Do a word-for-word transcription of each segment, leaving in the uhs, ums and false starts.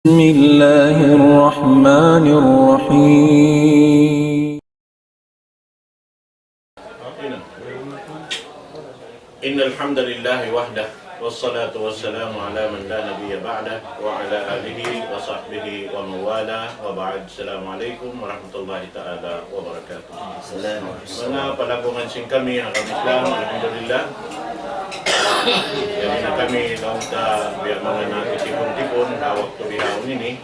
بسم الله الرحمن الرحيم. إن الحمد لله وحده، والصلاة والسلام على من لا نبي بعده، وعلى آله وصحبه ومن والاه، وبعد. السلام عليكم ورحمة الله تعالى وبركاته. Manga palagungan sin kami, ha agama Islam, alhamdulillah. Yari na kami laung ta biya' manga nakitipun-tipun ha waktu bihaun ini.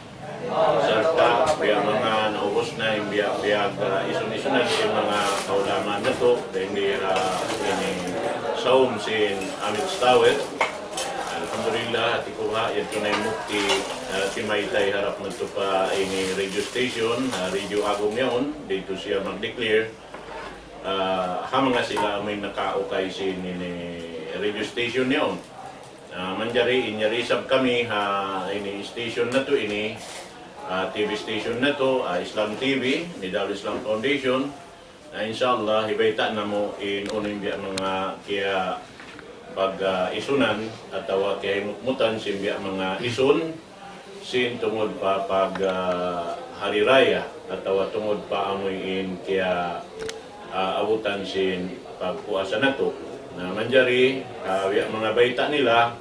Sarta' biya' manga naubus na in biya'-biya' isun-isunan sin manga kaulamaan natu', dayn di ha ini sawm sin Amex Tower. Alhamdulillah, hati ku ha, yadtu na in mufti, ah, timaytay harap madtu pa ini radio station, ah, Radio Agung yaun, didtu siya mag-declare, ah, ha manga sila amuin nakaukay sin ini radio station yaun. Ah, manjari in yari isab kami ha ini station natu' ini, ah, T V station natu', ah, Islam T V, Nidal Islam Foundation. Na, insha Allah, hibayta' namu' in unu in biya' manga kiya pag, ah, isunan atawa kiya himutmutan sin biya' manga isun sin tungud pa pag, ah, hari raya atawa tungud pa amuin in kiya, ah, abutan sin pagpuasa natu'. Na, manjari, ah, biya' manga bayta' nila,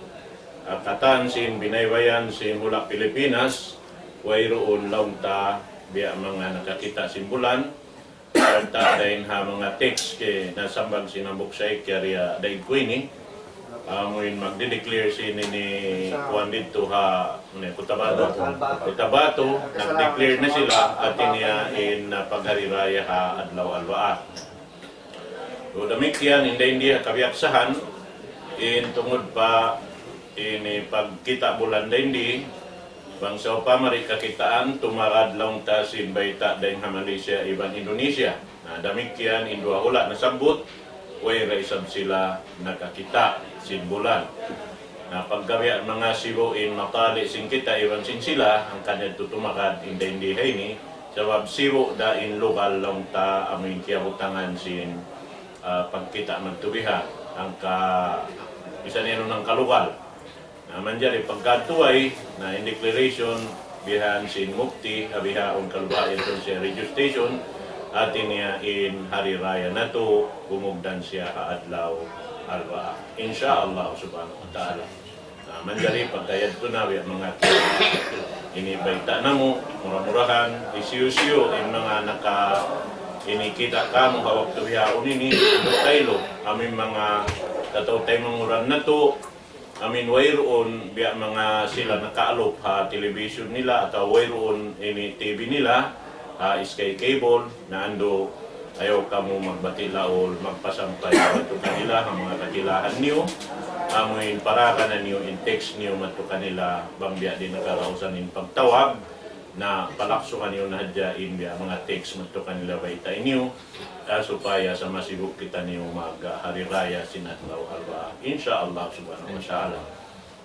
ah, katan sin binaybayan sin hula' Pilipinas, wayruun laung ta biya' manga nakakita' sin bulan, sarta' dayn ha manga text kay nasambag sin hambuuk sa kiyariya daig ku ini. Amuin magdi-declare sin ini kuwan didtu ha, ano yan, Cotabato. Cotabato, nag-declare na sila, hati niya in, ah, paghari raya ha adlaw Arba'a. So, damikkiyan, in dayn di ha kabiyaksahan, in tungud pa ini pagkita' bulan dayn di, bang sawpama di' kakitaan, tumagad laung ta sin bayta' dayn ha Malaysia iban Indonesia. Na, damikkiyan in duwa hula' nasabbut, way ra isab sila nakakita' sin bulan. Na, pagga biya' manga sibu' in matali' sin kita iban sin sila, hangkan yadtu tumagad in dayn di ha ini, sabab sibu' da in lugal laung ta amuin kiyabutangan sin, ah, pagkita' magtubihan, hangka, bisan yan hangka lugal. Na, manjari pagkadtu way, na in declaration bihan sin mufti, ha bihaun kalu baha' yadtu siya radio station, hati niya in hari raya natu', gumugdan siya ha adlaw Arba'a. Insha Allah subhanahu wa ta'ala. Na, manjari pagka yadtu na biya' manga ini bayta' namu', mura-murahan, hisiyu-siyu, in manga naka, ini kita' kamu ha waktu bihaun ini, taylu, amuin manga kataw-taymanghuran natu', amuin wayruun biya' manga sila nakaalup ha television nila atawa wayruun ini T V nila, ha Sky Cable, na andu', ayaw kamu magbati' laul, magpasampay madtu kanila ha manga kakilahan niyu, amuin paraka na niyu in text niyu madtu kanila, bang biya' di' na karausan in pagtawag, na palaksuhan niyu na hadja in biya' manga text madtu kanila bayta' niyu, ah, supaya sama sibu' kitaniyu mag, ah, hari raya sin adlaw Arba'a. Insha Allah subhanahu wa ta'ala.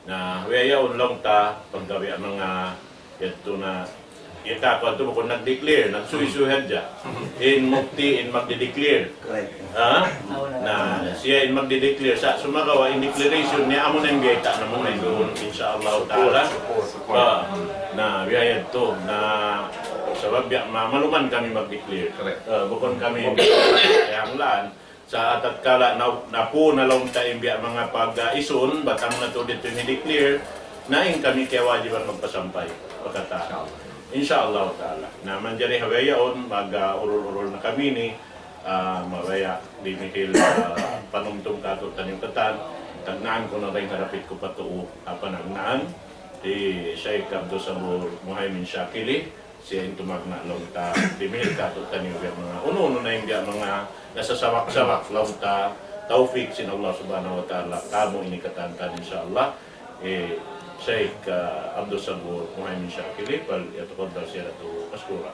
Na, biya' yaun laung ta, pagga biya' manga yadtu na, ya ka, kuwan tu bukun nag-declare, nagsuysuy hadja. In mufti, in magdi-declare. Correct. Ha? Na, siya in magdi-declare. Sa' sumagawa' in declaration niya, amu na in biyayta' namu' na in duun, insha Allah ta'ala. Support, support, support. Ah, na, biya' yadtu. Na, sabab biya' ma-, maluman kami mag-declare. Correct. Ah, bukun kami, kaya ang laan. Sa' tatkala na, napun na laung ta in biya' manga pag-isun, bat amu natu' didtu in i-declare, na in kami kiyawajiban magpasampay pa katan. Insha Allah ta'ala. Na manjari ha bihaun, mag, ah, urul-urul na kami ini, ah, mabaya' dimihil, ah, panumtum kātu'niyu katan, tagnaan ku na dayn ha dapit ku pa tuu, ah, panagnaan, hi Shaykh Abdul Sabur Muhaymin Shakili, siya in tumagna' laung ta, dimihil kātu'niyu biya' manga unu-unu na in biya' manga nasasabak-sabak laung ta, tawfik sin Allah Subhanahu wa Ta'ala, kamu ini katan, insha Allah. Eh, Shaykh, ah, Abdul Sabur Muhaymin Shakili, فليتفضل سيادته مشكورا.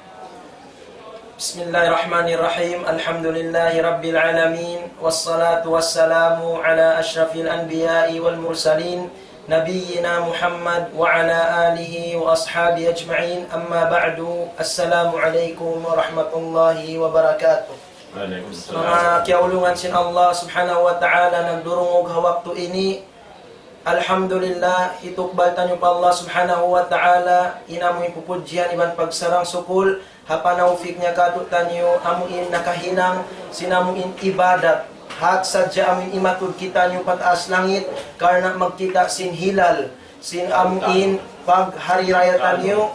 بسم الله الرحمن الرحيم. الحمد لله رب العالمين، والصلاة والسلام على أشرف الأنبياء والمرسلين، نبينا محمد وعلى آله وأصحابه أجمعين. أما بعد، السلام عليكم ورحمة الله وبركاته. Wa alaykum salam. Manga kiyaulungan sin Allah Subhanahu wa Ta'ala, nagdurungug ha waktu ini, Alhamdulillah, hitukbal taniyu pa Allah Subhanahu wa Ta'ala, in amu in pupudjihan iban pagsarang-sukul, ha panawfik niya kātu'niyu, amu in nakahinang, sin amu in ibadat, hat sadja amu in imatud kitaniyu pa taas langit, karna' magkita' sin hilal, sin amu in paghariraya taniyu,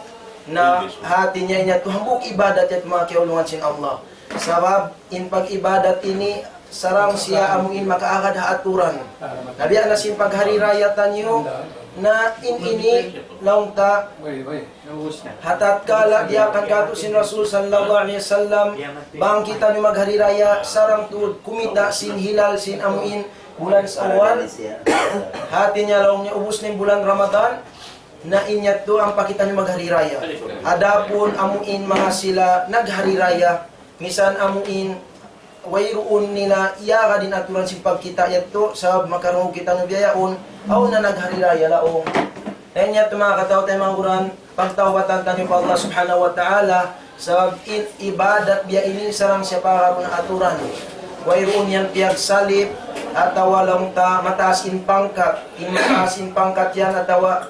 na hāti niya ini yadtu hambuuk ibadat yadtu manga kiyaulungan sin Allah. Sabab in pag-ibadat ini sarang siya amu in makaagad ha aturan. Na biya' na sin paghariraya taniyu, na in ini laung ta, ha tatkala diyaak kātu' sin Rasul sallallahu alayhi wasallam, bang kitaniyu maghariraya, sarang tuud kumita' sin hilal sin amu in bulan Sawwal, hāti niya laung niya ubus na in bulan Ramadan, na in yadtu ampa kitaniyu maghariraya. Adapun amu in manga sila naghariraya, misan amu in wayruun nila iyaagad in aturan sin pagkita' yadtu, sabab makarungug kitaniyu biya' yaun, awn na naghariraya laung. Na in yadtu manga kataw-taymanghuran, pagtawbatan taniyu pa Allah Subhanahu wa Ta'ala, sabab in ibadat biya' ini sarang siya pagharun aturan. Wayruun yan piyagsalip, atawa laung ta mataas in pangkat, in mataas in pangkat yan, atawa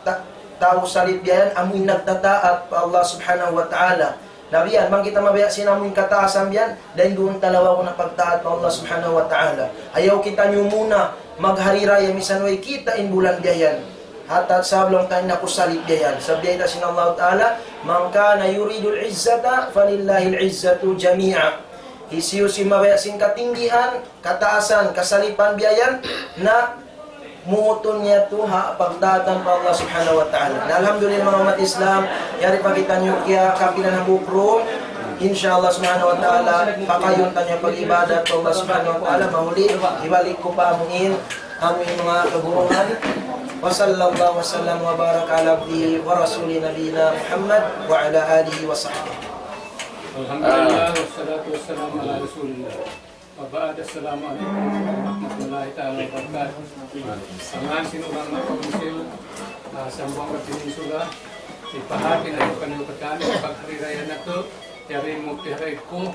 ta-, tau salip biya' yan, amu in nagtataat pa Allah Subhanahu wa Ta'ala. Na biya' yan, bang kita mabaya' sin amu in kataasan biya' yan, dayn duun ta lawagun ha pagtaat pa Allah Subhanahu wa Ta'ala. Ayaw kitaniyu muna maghariraya misan way kita' in bulan biya' yan. Hatta sabab laung ta in aku salip biya' yan. Sabab biya' ta sin Allah Ta'ala, من كان يريد العزة فلله العزة جميعا. Hisiyu-siyu mabaya' sin katinggihan, kataasan, kasalipan biya' yan, na muutun niya tuud ha pagtaatan pa Allah Subhanahu wa Ta'ala. Na alhamdulillah, manga ummat Islam, yari pa kitaniyu kiyakapilan hambuuk rum. Insha Allah Subhanahu wa Ta'ala, pakayun taniyu pag-ibadat pa Allah Subhanahu wa Ta'ala, mahuli, hibalik ku pa amu in, amu in manga kagurungan. وصلى الله وسلم وبارك على عبده ورسوله نبينا محمد وعلى آله وصحبه. الحمد لله والصلاة والسلام على رسول الله. Wa ba'd, assalamu alaykum warahmatullahi ta'ala wabarakatuh. Sa' ngan sin urang na kaunsil, ah, Zamboanga Peninsula, hipahāti natu' kaniyu katan, paghariraya natu', yari mukti ha raig ku,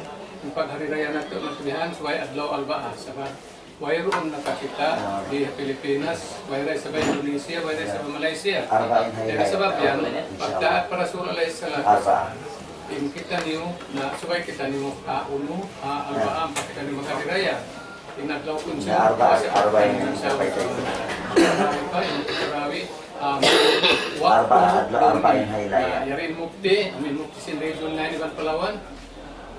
paghariraya natu' matubihan, subay adlaw Arbaa, sabab wayruun nakakita' di ha Pilipinas, wayruun isab ha Indonesia, wayruun isab ha Malaysia. Arbaa in hari raya. Sabab yan, pagtaat pa Rasul alayhi salatu wassalam. In kitaniyu, na subay kitaniyu, ah, unu, ah, Arbaa, ampa kitaniyu maghariraya. In adlaw kun sa, Arbaa, Arbaa in Arbaa, in Tarawih, ah, Arbaa, adlaw Arbaa in hari raya. Na, yari in mukti, amu in mukti sin region nine iban Palawan.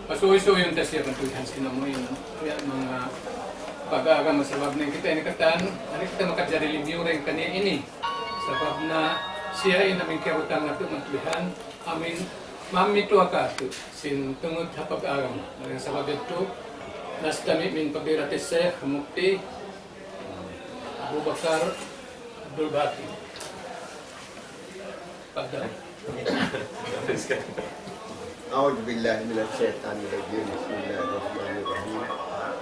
Pasuysuy yun ta siya bantuyan sin amu in, ya, manga pag-agama sabab na kita ini katan, ini kita makajari limbiyu rin kaniya ini. Sabab na siya in amu in kiyabutang natu' bantuyan, amu in mamitu akatu sin tungud ha pag-agama. Dayn ha sabab yadtu, nastami' min fadilatis Shaykh Mufti Abu Bakar Abdul Baqi. Tafaddal. أعوذ بالله من الشيطان الرجيم. بسم الله الرحمن الرحيم.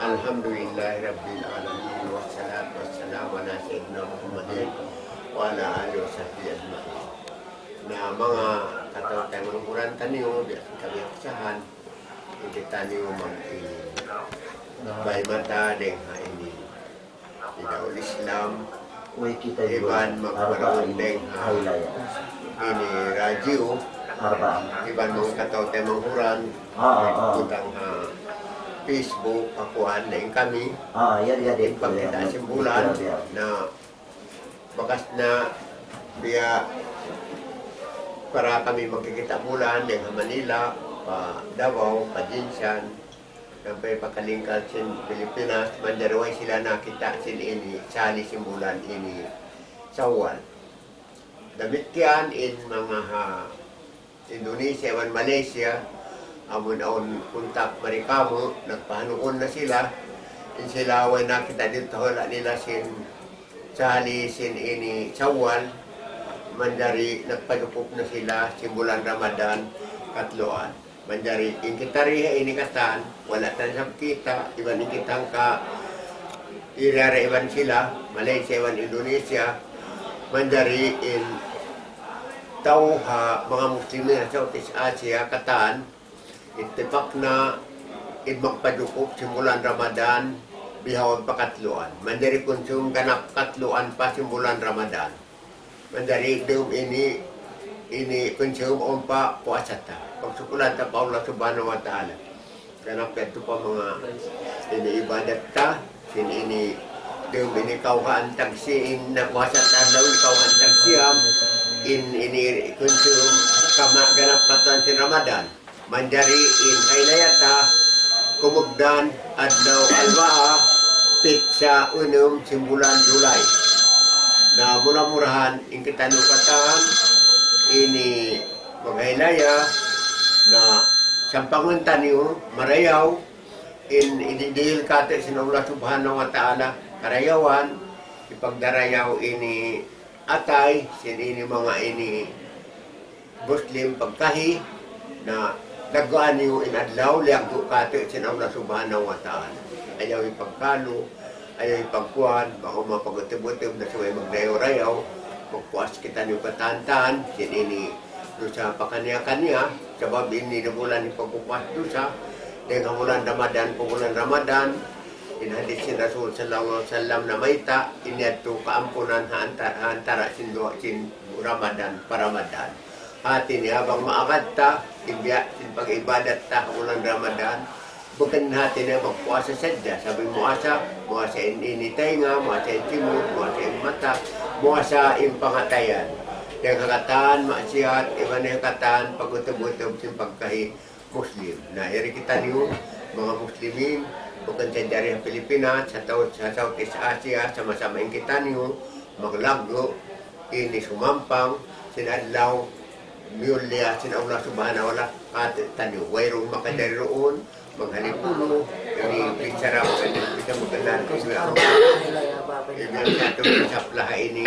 الحمد لله رب العالمين، والصلاة والسلام على سيدنا محمد وعلى آله وصحبه أجمعين. Na, manga kataw-taymanghuran taniyu, biya' sin kabiyaksahan, in kitaniyu mag-, in, bay mata dayn ha ini. Bidaul Islam, iban magparaunding ha ini radyo, iban manga kataw-taymanghuran, butang ha Facebook, ha kuwan, dayn kami, in pagkita' sin bulan, na bakas na biya' para kami magkikita' bulan, dayn ha Manila, pa Davao, pa Jinsan, sampay pa kalingkat sin Pilipinas, manjari way sila nakakita' sin ini, sahali sin bulan ini, Sawwal. Damikkiyan in manga ha Indonesia iban Malaysia, amun awn kontak mari kamu, nagpahanuun na sila, in sila way nakakita' didtu ha hula' nila sin, sahali sin ini Sawwal, manjari nagpajukup na sila sin bulan Ramadan, katluan. Manjari in kita di ha ini katan, wala' ta isab kita', iban in kita hangka iriya-riya iban sila, Malaysia iban Indonesia, manjari in tau ha manga Muslimin ha Southeast Asia katan, ittipak na in magpajukup sin bulan Ramadan, bihaun pa katluan. Manjari kunsum ganap katluan pa sin bulan Ramadan. Manjari dum ini, ini kunsum awn pa puasa ta. Pagsukulan ta pa Allah Subhanahu wa Ta'ala. Ganap yadtu pa manga ini ibadat ta, sin ini dum ini kawhaan tagsi in na puasa ta daw kawhaan tagsiyam, in ini kunsum kama ganap katan sin Ramadan. Manjari in haylaya ta, kumugdan, adlaw Arbaa, pitsa unum sin bulan July. Na mura-murahan, in kitaniyu katan, ini maghaylaya, na sampangun taniyu, marayaw, in ididihil katu' sin Allah Subhanahu wa Ta'ala, karayawan, hipagdarayaw ini atay, sin ini manga ini Muslim pagkahi, na lagguan niyu in adlaw, liyaggu' katu' sin Allah Subhanahu wa Ta'ala. Ayaw hipagkalu, ayaw hipagkuan, bang awn mapag-utub-utub na subay magdayaw-rayaw, magpuas kitaniyu katan-katan, sin ini dusa pakaniya-kaniya, sabab ini na bulan hipagpuas dusa, dayn ha bulan Ramadan pa bulan Ramadan, in hadith sin Rasul sallallahu alayhi wasallam namayta', in yadtu kaampunan ha anta-, ha antara' sin duwa sin Ramadan pa Ramadan. Hati niya bang maagad ta, in biya' sin pag-ibadat ta ha bulan Ramadan, bukun hati niya magpuasa sadja, sabab muasa, muasa in ini taynga, muasa in simud, muasa in mata, muasa in pangatayan. Dayn ha katan maksiat, iban dayn ha katan pag-utub-utub sin pagkahi Muslim. Na, yari kitaniyu, manga Muslimin, bukun sadja di ha Pilipinas, ha tau-, ha Southeast Asia, sama-sama in kitaniyu, maglaggu', ini sumampang, sin adlaw, miyulliya sin Allah Subhanahu wa Ta'ala, katu' taniyu. Wayruun makajari duun, maghalipulu, ini bichara, ini bisa magkala, ini biya' sa tu, biya' sa plaha ini,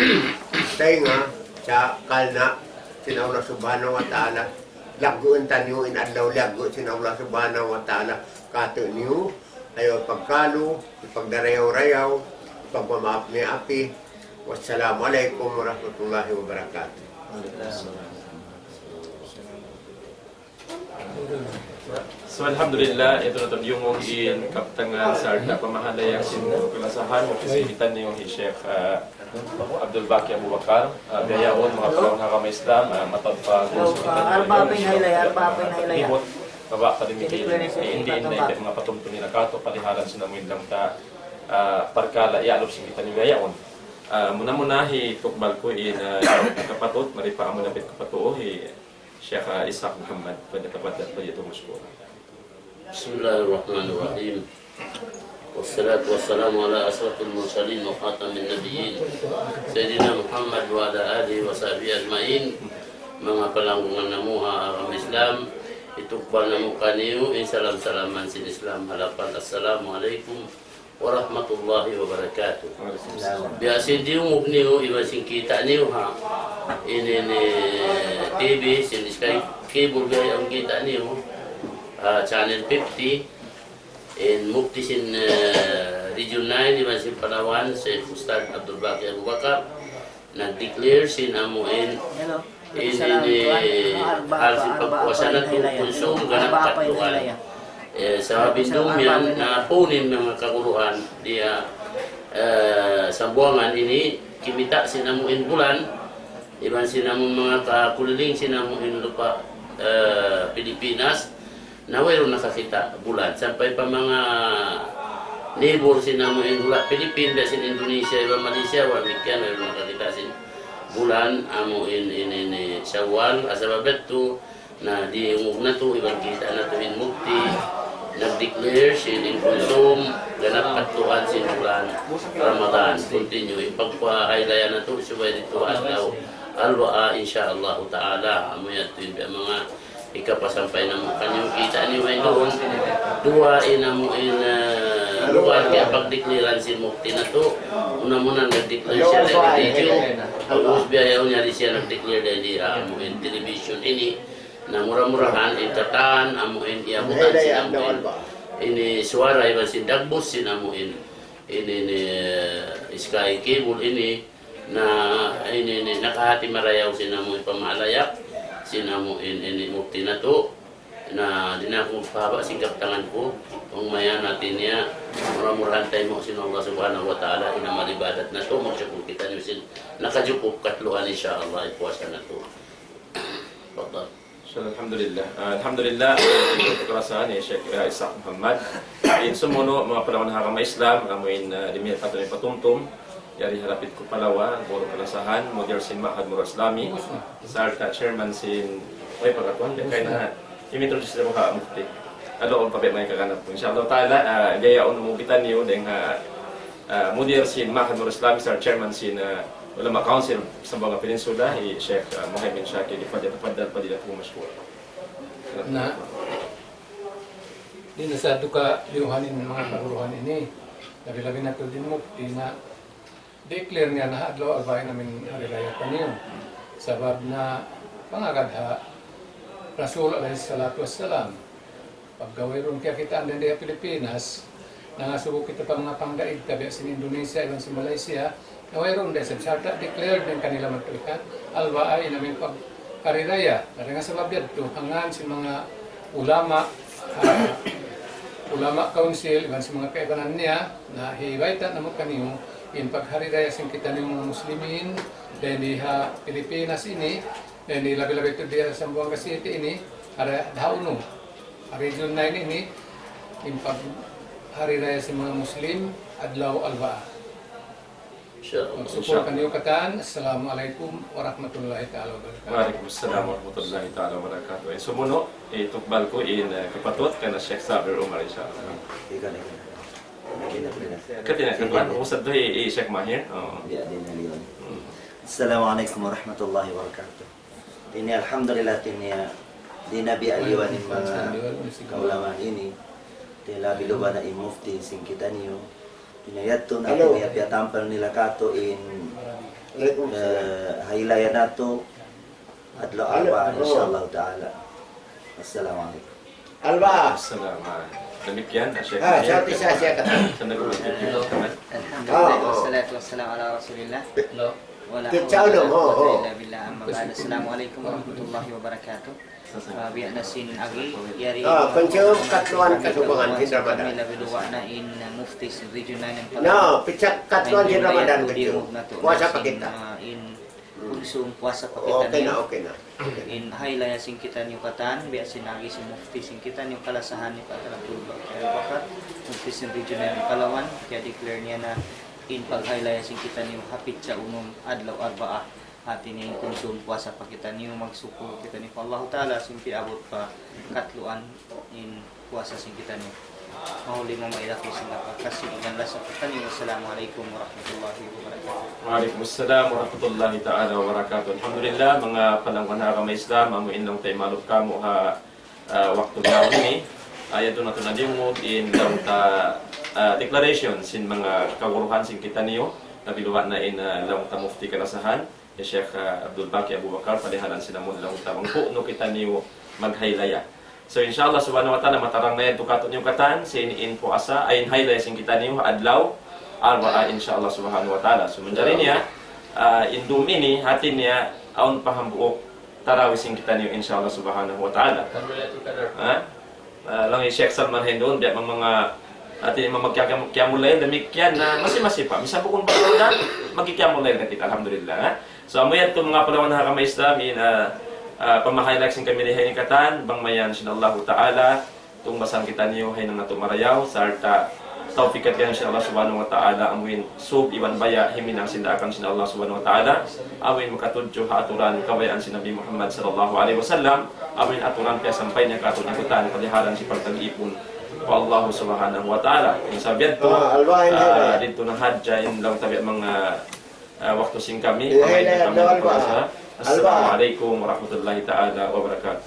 taynga, sa kalna, sin Allah Subhanahu wa Ta'ala, lagguun taniyu, in adlaw liyaggu' sin Allah Subhanahu wa Ta'ala, katu' niyu, ayaw pagkalu, pagdarayaw-rayaw, pagmamaap-miyaapi. Wassalamu alaykum warahmatullahi wabarakatuh. So, alhamdulillah, yadtu na tuud in kabtangan sarta' pamahalayan sin kalasahan, sin kitaniyu hi Sheikh, ah, Abdul Baqi Abubakar, ah, bihaun manga palangga' ha agama Islam, ah, mataud pa gusto kitaniyu. Mabaya' pa damikkiyan, in di' na in manga patumtum nila katu', paliharan sin amu in lamta, ah, parkala' iyalup sin kitaniyu bihaun. Ah, muna-muna hitukbal ku in, ah, kapatut, mari pa amu na in kapatut, hi Sheikh, ah, Ishaq Muhammad, فليتفضل مشكورا. بسم الله الرحمن الرحيم. والصلاة والسلام على أشرف المرسلين وخاتم النبيين سيدنا محمد وعلى آله وصحبه أجمعين. Manga palanggungan namu' ha agama Islam, hitukbal namu' kaniyu in salam-salaman sin Islam ha lapal, Assalamu alaykum warahmatullahi wabarakatuh. Biya' sin diyungug niyu, iban sin kita' niyu ha ini, ini TV, sin Sky Cable, biya' in kita' niyu, ah, Channel fifty, in mufti sin, eh, Region nine, iban sin Palawan, Sheikh Ustadz Abdul Baqi Abubakar, nag-declare sin amu in, in, in, hal sin pagpuasa natu', kunsum ganap katluan. Eh, sabab in dumiyan, na punin manga kaguruhan, diya, eh, Sambuwangan ini, kimita' sin amu in bulan, iban sin amu manga kakuliling sin amu in lupa', eh, Pilipinas, na wayruun nakakita' bulan. Sampay pa manga neighbor sin amu in hula' Pilipin, biya' sin Indonesia, iban Malaysia, wa' damikkiyan, wayruun nakakita' sin bulan, amu in, in, in, in Shawwal, sabab yadtu, na diyungug natu', iban kita' natu' in mufti, nag-declare sin in kunsum, ganap katluan sin bulan Ramadan. Continue, in pagpahaylaya natu', subay didtu ha adlaw Arbaa, insya Allah ta'ala. Amu yadtu in biya' manga hikapasampay namu' kaniyu, kita' niyu way duun. Duwa in amu in, eh, luwal kiyapagdeclare sin mufti natu'. Muna-muna nag-declare siya dayn ha radio. Pag'ubus bihaun yari siya nag-declare dayn di ha amu in television ini. Na mura-murahan in katan amu in iyabutan sin amu in ini suwara iban sin dagbus sin amu in ini, ini, eh, Sky Cable ini. Na ini, ini nakahati marayaw sin amu in pamahalayak sin amu in ini mufti natu'. Na di' na aku pahaba' sin kabtangan ku, bang mayan hati niya, mura-murahan taymaun sin Allah Subhanahu wa Ta'ala in amal ibadat natu', magsukul kitaniyu sin nakajukup katluan, insya Allah, in puasa natu'. Tafaddal. So, alhamdulillah. Ah, alhamdulillah, ah, kalasahan hi Sheikh, ah, Ishak Muhammad. In sumunu', manga palangga' ha agama Islam, amu in, ah, dihil katu' ini patumtum, yari ha dapit ku pa lawa, guru kalasahan, mudir sin Ma'had Murad Islami, sarta' chairman sin, way pagkatuan, kaya na, ini terus sa mukha mufti. Alo, ang pape may kaganap. Insya Allah Ta'ala, ah, gaya unu mu kitaniyu, dayng ha, ah, mudir sin Ma'had Murad Islami, sarta' chairman sin, ah, Ulama Council, Zamboanga Peninsula, hi Sheikh, ah, Muhaymin Shakir, tafaddal, tafaddal, fadilatuhu mashkur. Na, di' na sa duka liyuhan in manga kaguruhan ini, labi-labi na tuud in mufti na declare niya na ha adlaw Arba'a in amin hari raya taniyu. Sabab na pangagad ha Rasul alayhi salatu wassalam. Pagga wayruun kiyakitaan dayn di ha Pilipinas, nangasubu kita pa manga pangdaig ta biya' sin Indonesia, iban sin Malaysia, na wayruun da isab sarta' declared na in kanila madtu ikan, Arba'a in amin pag-, hari raya. Dayn ha sabab yadtu, hangkan sin manga ulama, ah, ulama council, iban sin manga kaibanan niya, na hibayta' namu' kaniyu, in paghari raya sin kitaniyu manga Muslimin, dayn di ha Pilipinas ini, dayn di labi-labi tuud di ha Zamboanga City ini, ada dahaunu. Ha Region nine ini, in paghari raya sin manga Muslim, adlaw Arba'a. Insya Allah. Magsukul kaniyu katan. Assalamu alaykum warahmatullahi ta'ala wabarakatuh. Wa alaykum assalam warahmatullahi ta'ala wabarakatuh. In sumunu', itukbal ku in, eh, kapatut kan Sheikh Sabir Umar, insya Allah. Ikaw na, ikaw na. Kati na, katuan, usad tu hi, hi Sheikh Mahir. Oo. Di' na liwan. Hmm. Assalamu alaykum warahmatullahi wabarakatuh. Ini alhamdulillah, ini ya, di' na biya' liwan in manga kaulamaan ini. Di' na biya' liwan in mufti sin kitaniyu. Ini yadtu na, ini ya, piyatampal nila katu' in, eh, hari raya natu', adlaw Arba'a, insya Allah ta'ala. Assalamu alaykum. Arba'a. Assalamu alaykum. Damikkiyan, Sheikh. Ah, Mahir. Sa' isa, isa katan. Sandali. Hello. Alhamdulillah, wassalatu wassalamu ala rasulillah. Hello. Wala hawla wala quwwata illa billah, amma ba'd. Assalamu alaykum warahmatullahi wabarakatuh. Ah, biya' na sin agi, yari, ah, in katluan kasubangan sin Ramadan. Kami labi duwa na in, ah, mufti sin region nine in Palawan. No, pitsa katluan sin Ramadan, puasa pa kita. Ah, in kunsum puasa pa kita. Okay na, okay na. In hari raya sin kitaniyu katan, biya' sin agi sin mufti sin kitaniyu kalasahan hi Pak Abdul Baki Abu Bakar, mufti sin region nine in Palawan, kiya-declare niya na in paghari raya sin kitaniyu ha pitsa unum adlaw Arba'a. Hati niya in kunsum puasa pa kitaniyu, magsukul kitaniyu pa Allahu Ta'ala, sin piyaabut pa katluan in puasa sin kitaniyu. Mahuli mu maila ku sin apa kasi iban lasa kitaniyu. Wassalamu alaykum warahmatullahi wabarakatuh. Wa alaykum assalam warahmatullahi ta'ala wabarakatuh. Alhamdulillah, manga palangga' ha agama Islam, amu in laung ta imalup kamu ha, ah, waktu niya ini. Ayat tu na tu na diumut in laung ta, ah, declaration sin manga kaguruhan sin kitaniyu, labi luwa na in, ah, laung ta mufti kalasahan. Hi Sheikh, ah, Abdul Baki Abu Bakar, palihalan sin amun laung ta bang ku'nu kitaniyu maghari raya. So, insya Allah subhanahu wa ta'ala, matarang na yan tu katu' niyu katan, sin in puasa, ay in hari raya sin kitaniyu, adlaw Arba'a, insya Allah subhanahu wa ta'ala. So, manjari niya, ah, in dum ini, hati niya, awn pa hambuuk tarawih sin kitaniyu, insya Allah subhanahu wa ta'ala. Ha? Ah, laung hi Sheikh Salman Hindun, biya' manga, hati niya, mag-, qiyamul layl, damikkiyan na, masi-masi pa. Misan bukun pa da, mag-qiyamul layl na kita, alhamdulillah, ha? So, amu yadtu manga palangga' ha agama Islam, in, ah, ah, pamahayag sin kami di ha ini katan, bang mayan sin Allahu Ta'ala, tungbasan kitaniyu ha hinang natu' marayaw, sarta' tawfik katan sin Allah Subhanahu wa Ta'ala, amu in sūb iban baya' himinang sin daakan sin Allah Subhanahu wa Ta'ala, amu in makatudju ha aturan kabayaan sin Nabi Muhammad sallallahu alayhi wasallam, amu in aturan piyasampay niya katu' niyu katan, palihalan sin pagtag-ipun pa Allah Subhanahu wa Ta'ala. In sabab yadtu, ah, didtu na hadja in laung ta biya' manga, ah, waktu sin kami. Assalamu alaykum warahmatullahi ta'ala wabarakatuh.